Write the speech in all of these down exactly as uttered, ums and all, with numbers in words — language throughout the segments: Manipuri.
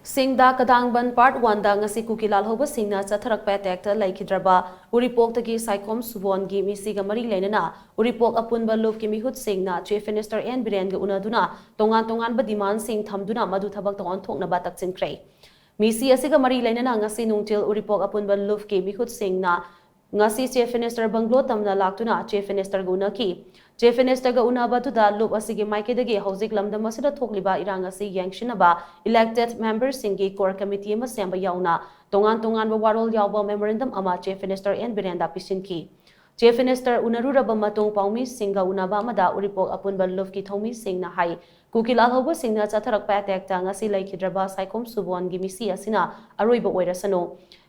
ꯁꯤꯡꯗ ꯀꯗꯥꯡꯕꯟ ꯄꯥꯔꯠ ꯋꯥꯟꯗ ꯉꯁꯤ ꯀꯨꯀꯤ ꯂꯥꯜꯍꯧꯕꯁꯤꯡꯅ ꯆꯠꯊꯔꯛꯄ ꯑꯦꯇꯦꯛꯇ ꯂꯩꯈꯤꯗ꯭ꯔꯕ ꯎꯔꯤꯄꯣꯛꯇꯒꯤ ꯁꯥꯏꯈꯣꯝ ꯁꯨꯕꯣꯟꯒꯤ ꯃꯤꯁꯤꯒ ꯃꯔꯤ ꯂꯩꯅꯅ ꯎꯔꯤꯄꯣꯛ ꯑꯄꯨꯟꯕ ꯂꯨꯞꯀꯤ ꯃꯤꯍꯨꯠꯁꯤꯡꯅ ꯆꯤꯐ ꯃꯤꯅꯤꯁꯇꯔ ꯑꯦꯟ ꯕꯤꯔꯦꯟꯒ ꯎꯅꯗꯨꯅ ꯇꯣꯉꯥꯟ ꯇꯣꯉꯥꯟꯕ ꯗꯤꯃꯥꯟꯁꯤꯡ ꯊꯝꯗꯨꯅ ꯃꯗꯨ ꯊꯕꯛꯇ ꯑꯣꯟꯊꯣꯛꯅꯕ ꯇꯛꯁꯤꯟꯈ꯭ꯔꯦ꯫ ꯃꯤꯁꯤ ꯑꯁꯤꯒ ꯃꯔꯤ ꯂꯩꯅꯅ ꯉꯁꯤ ꯅꯨꯡꯊꯤꯜ ꯎꯔꯤꯄꯣꯛ ꯑꯄꯨꯟꯕ ꯂꯨꯞꯀꯤ ꯃꯤꯍꯨꯠꯁꯤꯡꯅ ꯉꯁꯤ ꯆꯤꯐ ꯃꯤꯅꯤꯁꯇꯔ ꯕꯪꯒ꯭ꯂꯣ ꯇꯝꯅ ꯂꯥꯛꯇꯨꯅ ꯆꯤꯐ ꯃꯤꯅꯤꯁꯇꯔꯒ ꯎꯅꯈꯤ꯫ ꯆꯤꯐ ꯃꯤꯅꯤꯁꯇꯔꯒ ꯎꯅꯕꯗꯨꯗ ꯂꯨꯞ ꯑꯁꯤꯒꯤ ꯃꯥꯏꯀꯩꯗꯒꯤ ꯍꯧꯖꯤꯛ ꯂꯝꯗꯝ ꯑꯁꯤꯗ ꯊꯣꯛꯂꯤꯕ ꯏꯔꯥꯡ ꯑꯁꯤ ꯌꯦꯡꯁꯤꯟꯅꯕ ꯏꯂꯦꯛꯇꯦꯗ ꯃꯦꯝꯕꯔꯁꯤꯡꯒꯤ ꯀꯣꯔ ꯀꯃꯤꯇꯤ ꯑꯃ ꯁꯦꯝꯕ ꯌꯥꯎꯅ ꯇꯣꯉꯥꯟ ꯇꯣꯉꯥꯟꯕ ꯋꯥꯔꯣꯜ ꯌꯥꯎꯕ ꯃꯦꯃꯣꯔꯦꯟꯗꯝ ꯑꯃ ꯆꯤꯐ ꯃꯤꯅꯤꯁꯇꯔ ꯑꯦꯟ ꯕꯤꯔꯦꯟꯗ ꯄꯤꯁꯤꯟꯈꯤ꯫ ꯆꯤꯐ ꯃꯤꯅꯤꯁꯇꯔ ꯎꯅꯔꯨꯔꯕ ꯃꯇꯨꯡ ꯄꯥꯎꯃꯤꯁꯤꯡꯒ ꯎꯅꯕ ꯑꯃꯗ ꯎꯔꯤꯄꯣꯛ ꯑꯄꯨꯟꯕ ꯂꯨꯞꯀꯤ ꯊꯧꯃꯤꯁꯤꯡꯅ ꯍꯥꯏ, ꯀꯨꯀꯤ ꯂꯥꯜꯍꯧꯕꯁꯤꯡꯅ ꯆꯠꯊꯔꯛꯄ ꯑꯦꯇꯦꯛꯇ ꯉꯁꯤ ꯂꯩꯈꯤꯗ꯭ꯔꯕ ꯁꯥꯏꯈꯣꯝ ꯁꯨꯕꯣꯟꯒꯤ ꯃꯤꯁꯤ ꯑꯁꯤꯅ ꯑꯔꯣꯏꯕ ꯑꯣꯏꯔꯁꯅꯨ꯫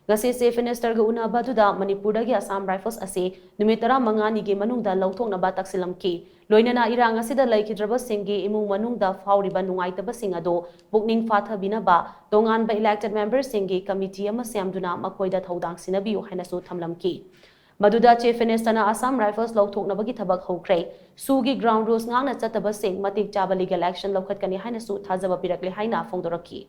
ꯉꯁꯤ ꯆꯤꯐ ꯃꯤꯅꯤꯁꯇꯔꯒ ꯎꯅꯕꯗꯨꯗ ꯃꯅꯤꯄꯨꯔꯗꯒꯤ ꯑꯁꯥꯝ ꯔꯥꯏꯐꯜꯁ ꯑꯁꯤ ꯅꯨꯃꯤꯠ ꯇꯔꯥꯃꯉꯥꯅꯤꯒꯤ ꯃꯅꯨꯡꯗ ꯂꯧꯊꯣꯛꯅꯕ ꯇꯛꯁꯤꯜꯂꯝꯈꯤ꯫ ꯂꯣꯏꯅꯅ ꯏꯔꯥꯡ ꯑꯁꯤꯗ ꯂꯩꯈꯤꯗ꯭ꯔꯕꯁꯤꯡꯒꯤ ꯏꯃꯨꯡ ꯃꯅꯨꯡꯗ ꯐꯥꯎꯔꯤꯕ ꯅꯨꯡꯉꯥꯏꯇꯕꯁꯤꯡ ꯑꯗꯨ ꯄꯨꯛꯅꯤꯡ ꯐꯥꯊꯕꯤꯅꯕ ꯇꯣꯉꯥꯟꯕ ꯏꯂꯦꯛꯇꯦꯗ ꯃꯦꯝꯕꯔꯁꯤꯡꯒꯤ ꯀꯃꯤꯇꯤ ꯑꯃ ꯁꯦꯝꯗꯨꯅ ꯃꯈꯣꯏꯗ ꯊꯧꯗꯥꯡ ꯁꯤꯟꯅꯕꯤꯌꯨ ꯍꯥꯏꯅꯁꯨ ꯊꯝꯂꯝꯈꯤ꯫ ꯃꯗꯨꯗ ꯆꯤꯐ ꯃꯤꯅꯤꯁꯇꯔꯅ ꯑꯁꯥꯝ ꯔꯥꯏꯐꯜꯁ ꯂꯧꯊꯣꯛꯅꯕꯒꯤ ꯊꯕꯛ ꯍꯧꯈ꯭ꯔꯦ꯫ ꯁꯨꯒꯤ ꯒ꯭ꯔꯥꯎꯟ ꯔꯨꯜꯁ ꯉꯥꯛꯅ ꯆꯠꯇꯕꯁꯤꯡ ꯃꯇꯤꯛ ꯆꯥꯕ ꯂꯤꯒꯦꯜ ꯑꯦꯛꯁꯟ ꯂꯧꯈꯠꯀꯅꯤ ꯍꯥꯏꯅꯁꯨ ꯊꯥꯖꯕ ꯄꯤꯔꯛꯂꯦ ꯍꯥꯏꯅ ꯐꯣꯡꯗꯣꯔꯛꯈꯤ꯫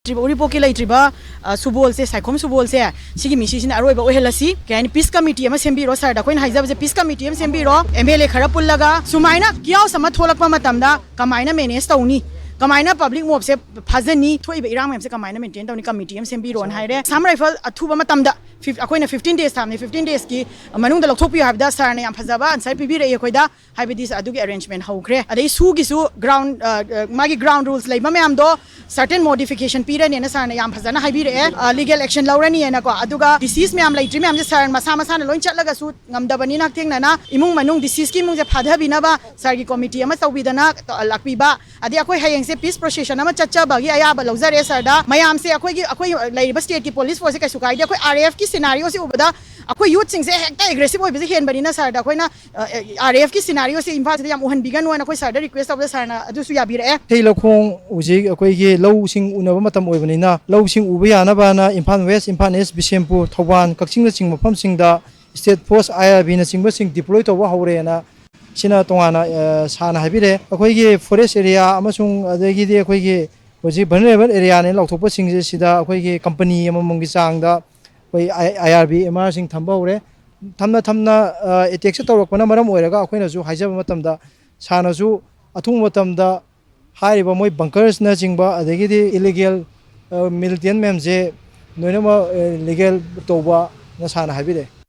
ꯂꯩꯇ꯭ꯔꯤꯕ, ꯎꯔꯤꯄꯣꯛꯀꯤ ꯂꯩꯇ꯭ꯔꯤꯕ, ꯑ, ꯁꯨꯕꯣꯜꯁꯦ, ꯁꯥꯏꯈꯣꯝ ꯁꯨꯕꯣꯜꯁꯦ, ꯁꯤꯒꯤ ꯃꯤꯁꯤꯁꯤꯅ ꯑꯔꯣꯏꯕ ꯑꯣꯏꯍꯜꯂꯁꯤ꯫ ꯀꯩ ꯍꯥꯏꯅꯤ, ꯄꯤꯁ ꯀꯃꯤꯇꯤ ꯑꯃ ꯁꯦꯝꯕꯤꯔꯣ꯫ ꯁꯥꯔꯗ ꯑꯩꯈꯣꯏꯅ ꯍꯥꯏꯖꯕꯁꯦ, ꯄꯤꯁ ꯀꯃꯤꯇꯤ ꯑꯃ ꯁꯦꯝꯕꯤꯔꯣ꯫ ꯑꯦꯝ ꯑꯦꯜ ꯑꯦ ꯈꯔ ꯄꯨꯜꯂꯒ ꯁꯨꯃꯥꯏꯅ ꯀꯤꯌꯥꯎꯁ ꯑꯃ ꯊꯣꯛꯂꯛꯄ ꯃꯇꯝꯗ ꯀꯃꯥꯏꯅ ꯃꯦꯅꯦꯖ ꯇꯧꯅꯤ, ꯀꯃꯥꯏꯅ ꯄꯕ꯭ꯂꯤꯛ ꯃꯣꯞꯁꯦ ꯐꯥꯖꯅꯤ, ꯊꯣꯛꯏꯕ ꯏꯔꯥꯡ ꯃꯌꯥꯝꯁꯦ ꯀꯃꯥꯏꯅ ꯃꯦꯟꯇꯦꯟ ꯇꯧꯅꯤ, ꯀꯃꯤꯇꯤ ꯑꯃ ꯁꯦꯝꯕꯤꯔꯣꯅ ꯍꯥꯏꯔꯦ꯫ ꯑꯁꯥꯝ ꯔꯥꯏꯐꯜ ꯑꯊꯨꯕ ꯃꯇꯝꯗ, ꯐꯤꯐ-, ꯑꯩꯈꯣꯏꯅ ꯐꯤꯐꯇꯤꯟ ꯗꯦꯖ ꯊꯥꯕꯅꯦ, ꯐꯤꯐꯇꯤꯟ ꯗꯦꯖꯀꯤ ꯃꯅꯨꯡꯗ ꯂꯧꯊꯣꯛꯄꯤꯌꯨ ꯍꯥꯏꯕꯗ ꯁꯥꯔꯅ ꯌꯥꯝ ꯐꯖꯕ ꯑꯟꯁꯔ ꯄꯤꯕꯤꯔꯛꯏ ꯑꯩꯈꯣꯏꯗ꯫ ꯍꯥꯏꯕꯗꯤ ꯑꯗꯨꯒꯤ ꯑꯦꯔꯦꯟꯖꯃꯦꯟ ꯍꯧꯈ꯭ꯔꯦ꯫ ꯑꯗꯩ ꯁꯨꯒꯤꯁꯨ ꯒ꯭ꯔꯥꯎꯟ, ꯑ, ꯑ, ꯃꯥꯒꯤ ꯒ꯭ꯔꯥꯎꯟ ꯔꯨꯜꯁ ꯂꯩꯕ ꯃꯌꯥꯝꯗꯣ ꯁꯔꯇꯦꯟ ꯃꯣꯗꯤꯐꯤꯀꯦꯁꯟ ꯄꯤꯔꯅꯦꯅ ꯁꯥꯔꯅ ꯌꯥꯝ ꯐꯖꯅ ꯍꯥꯏꯕꯤꯔꯛꯑꯦ꯫ ꯑ, ꯂꯤꯒꯦꯜ ꯑꯦꯛꯁꯟ ꯂꯧꯔꯅꯤꯅꯀꯣ꯫ ꯑꯗꯨꯒ ꯗꯤꯁꯤꯁ ꯃꯌꯥꯝ ꯂꯩꯇ꯭ꯔꯤ ꯃꯌꯥꯝꯁꯦ ꯁꯥꯔ ꯃꯁꯥ ꯃꯁꯥꯅ ꯂꯣꯏ ꯆꯠꯂꯒꯁꯨ ꯉꯝꯗꯕꯅꯤꯅ ꯍꯛꯊꯦꯡꯅꯅ ꯏꯃꯨꯡ ꯃꯅꯨꯡ ꯗꯤꯁꯤꯁꯀꯤ ꯏꯃꯨꯡꯁꯦ ꯐꯥꯊꯕꯤꯅꯕ ꯁꯥꯔꯒꯤ ꯀꯣꯃꯤꯇꯤ ꯑꯃ ꯇꯧꯕꯤꯗꯅ ꯂꯥꯛꯄꯤꯕ꯫ ꯑꯗꯩ ꯑꯩꯈꯣꯏ ꯍꯌꯦꯡꯁꯦ ꯄꯤꯁ ꯄ꯭ꯔꯣꯁꯦꯁꯟ ꯑꯃ ꯆꯠꯆꯕꯒꯤ ꯑꯌꯥꯕ ꯂꯧꯖꯔꯦ ꯁꯥꯔꯗ꯫ ꯃꯌꯥꯝꯁꯦ ꯑꯩꯈꯣꯏꯒꯤ, ꯑꯩꯈꯣꯏ ꯂꯩꯔꯤꯕ ꯁ꯭ꯇꯦꯠꯀꯤ ꯄꯣꯂꯤꯁ ꯐꯣꯔꯁꯁꯦ ꯀꯩꯁꯨ ꯀꯥꯏꯗꯦ꯫ ꯑꯩꯈꯣꯏ ꯑꯥꯔ ꯑꯦꯐꯀꯤ ꯁꯤꯅꯥꯔꯤꯑꯣꯁꯦ ꯎꯕꯗ ꯑꯩꯈꯣꯏ ꯌꯨꯠꯁꯤꯡꯁꯦ ꯍꯦꯛꯇ ꯑꯦꯒ꯭ꯔꯦꯁꯤꯞ ꯑꯣꯏꯕꯁꯦ ꯍꯦꯟꯕꯅꯤꯅ ꯁꯥꯔꯗ ꯑꯩꯈꯣꯏꯅ, ꯑ, ꯑ, ꯑꯥꯔ ꯑꯦꯐꯀꯤ ꯁꯤꯅꯥꯔꯤꯑꯣꯁꯦ ꯏꯝꯐꯥꯜꯁꯤꯗ ꯌꯥꯝ ꯎꯍꯟꯕꯤꯒꯅꯨ ꯍꯥꯏꯅ ꯑꯩꯈꯣꯏ ꯁꯥꯔꯗ ꯔꯤꯀ꯭ꯋꯦꯁ ꯇꯧꯕꯗ ꯁꯥꯔꯅ ꯑꯗꯨꯁꯨ ꯌꯥꯕꯤꯔꯛꯑꯦ꯫ ꯏꯊꯩ ꯂꯧꯈꯣꯡ ꯍꯧꯖꯤꯛ ꯑꯩꯈꯣꯏꯒꯤ ꯂꯧꯁꯤꯡ ꯎꯅꯕ ꯃꯇꯝ ꯑꯣꯏꯕꯅꯤꯅ ꯂꯧꯁꯤꯡ ꯎꯕ ꯌꯥꯅꯕꯅ ꯏꯝꯐꯥꯜ ꯋꯦꯁ, ꯏꯝꯐꯥꯜ ꯏꯁ, ꯕꯤꯁꯦꯝꯄꯨꯔ, ꯊꯧꯕꯥꯜ, ꯀꯛꯆꯤꯡꯅꯆꯤꯡꯕ ꯃꯐꯝꯁꯤꯡꯗ ꯁ꯭ꯇꯦꯠ ꯐꯣꯔꯁ, ꯑꯥꯏ ꯑꯥꯔ ꯕꯤꯅꯆꯤꯡꯕꯁꯤꯡ ꯗꯤꯄ꯭ꯂꯣꯏ ꯇꯧꯕ ꯍꯧꯔꯦꯅ ꯁꯤꯅ ꯇꯣꯉꯥꯟꯅ, ꯑ, ꯁꯥꯔꯅ ꯍꯥꯏꯕꯤꯔꯦ꯫ ꯑꯩꯈꯣꯏꯒꯤ forest area ꯑꯃꯁꯨꯡ ꯑꯗꯒꯤꯗꯤ ꯑꯩꯈꯣꯏꯒꯤ ꯍꯧꯖꯤꯛ vulnerable areaꯅꯦ ꯂꯥꯎꯊꯣꯛꯄꯁꯤꯡꯁꯦ, ꯁꯤꯗ ꯑꯩꯈꯣꯏꯒꯤ company ꯑꯃꯃꯝꯒꯤ ꯆꯥꯡꯗ ꯑꯩꯈꯣꯏ ꯑꯥꯏ ꯑꯥꯔ ꯕꯤ ꯑꯦꯝ ꯑꯥꯔꯁꯤꯡ ꯊꯝꯕ ꯍꯧꯔꯦ꯫ ꯊꯝꯅ ꯊꯝꯅ, ꯑ, attackꯁꯦ ꯇꯧꯔꯛꯄꯅ ꯃꯔꯝ ꯑꯣꯏꯔꯒ ꯑꯩꯈꯣꯏꯅꯁꯨ ꯍꯥꯏꯖꯕ ꯃꯇꯝꯗ ꯁꯥꯔꯅꯁꯨ ꯑꯊꯨꯕ ꯃꯇꯝꯗ ꯍꯥꯏꯔꯤꯕ ꯃꯣꯏ bunkersꯅꯆꯤꯡꯕ ꯑꯗꯒꯤꯗꯤ illegal, ꯑ, militant ꯃꯌꯥꯝꯁꯦ ꯂꯣꯏꯅꯃꯛ, ꯑ, legal ꯇꯧꯕꯅ ꯁꯥꯔꯅ ꯍꯥꯏꯕꯤꯔꯛꯑꯦ꯫